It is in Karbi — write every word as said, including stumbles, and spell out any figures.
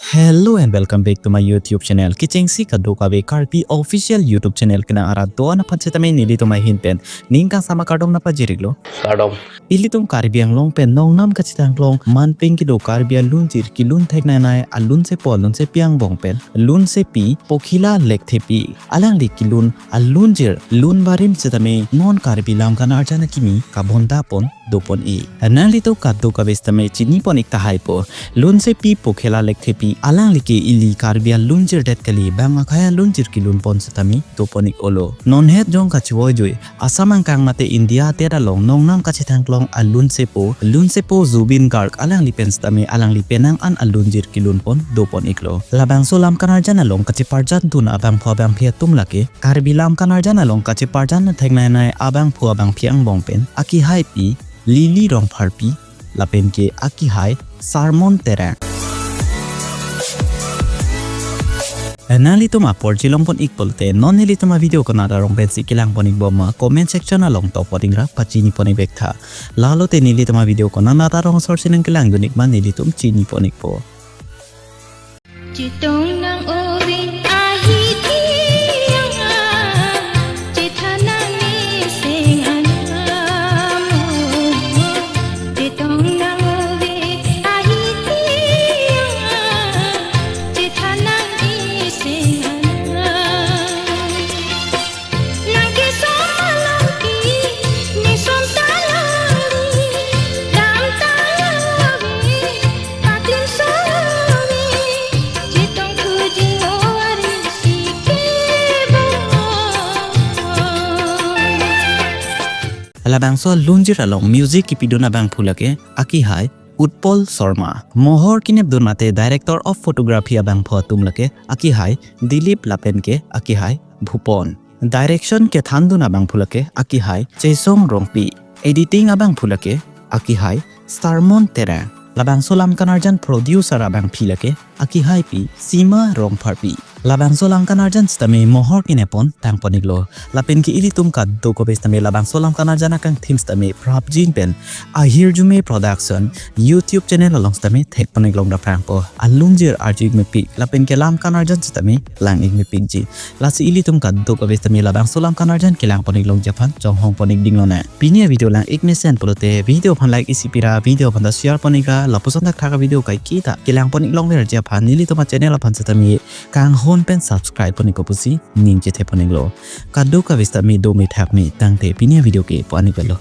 Hello and welcome back to my YouTube channel. Kechengsi kadokave Karbi official YouTube channel kenang arat do-an aphan setame nelitum ahin pen ning kangsam akardom nangpajir-iklo. Kardom. Ilitum Karbi Anglong pen nongnam kachethanglong manpeng kedo Karbi alunjir kelun theknanei alun sepo alun sepi angbong pen lunsepi Pokhila Lekthepi alangli kelun alunjir lun barim setame non Karbi lam kan arjan akimi kabonda pon dopon-e. Nanglitum kadokave setame chinipon-ik tahai po. Lunsepi Pokhila Lekthepi alangli ke ili Karbi alunjir det kali, bang akhei alunjir kelun pon setame dopon-ik olo. Non het jong kachivoijui Assam angkang mate India adet along nongnam kachethanglong alun sepo, lun sepo Zubeen Garg alangli pen setame alangli penang an alunjir kelun pon dopon-iklo. Labangso lam kan arjan along kacheparjandun abangphu abangphi atum lake Karbi lam kan arjan along kacheparjan theknanei abangphu abangphi angbong pen akehaipi Lily Rongpharpi lapen ke akehai Sermon Terang. Nanglitum apor chilongpon-ik pulote non nelitum avideo konat arong pensi kelangpon-ik bom ma comment section along tokpon-ikra pachinipon-ik vek tha. Lalote nelitum avideo konat arong asor si nangkelangdun-ik ma nelitum chinipon-ikpo. Chetong nang-ove ahi tiang a, chethan nang-iseng anam. Chetong nang-ove ahi tiang a, chethan nang-iseng anam. Nang keso malangpi, ne som ta langli, dam ta langve, patin som langve, chetong kujing ori si kebo. Labangso alunjir along music kepidun abangphu lake akehai Utpal Sharma. Mohor kenepdun mate director of photography abangphu atum lake akehai Dilip lapen ke akehai Bhupon. Direction kethandun abangphu lake akehai Chesong Rongpi. Editing abangphu lake akehai Sermon Terang. Labangso lam kan arjan producer abangpi lake akehaipi Sima Rongpharpi. Labangso lam kan arjan setame mohor kenepon tangpon-iklo. Lapen ke ilitum kadokave setame labangso lam kan arjan akangthim setame prapjin pen Ahirjume Production YouTube channel along setame thekpon-iklong daphrangpo. Alunjir arju-ik mepik lapen ke lam kan arjan setame lang-ik mepikji. Lasi ilitum kadokave setame labangso lam kan arjan kelangpon-iklongji aphan chonghongpon-ik dinglonang. Pini avideo lang-ik mesen pulote video aphan like isi pira, video aphan ta share pon-ikra, lapuson thakthak avideo kaiketa kelangpon-iklongverji aphan nelitum achannel aphan setame kanghon pen subscribe pon-ikpo pusi ning chethepon-iklo. Kadokave setame dome thakme tangte pini avideo ke pu-an-ik avelo.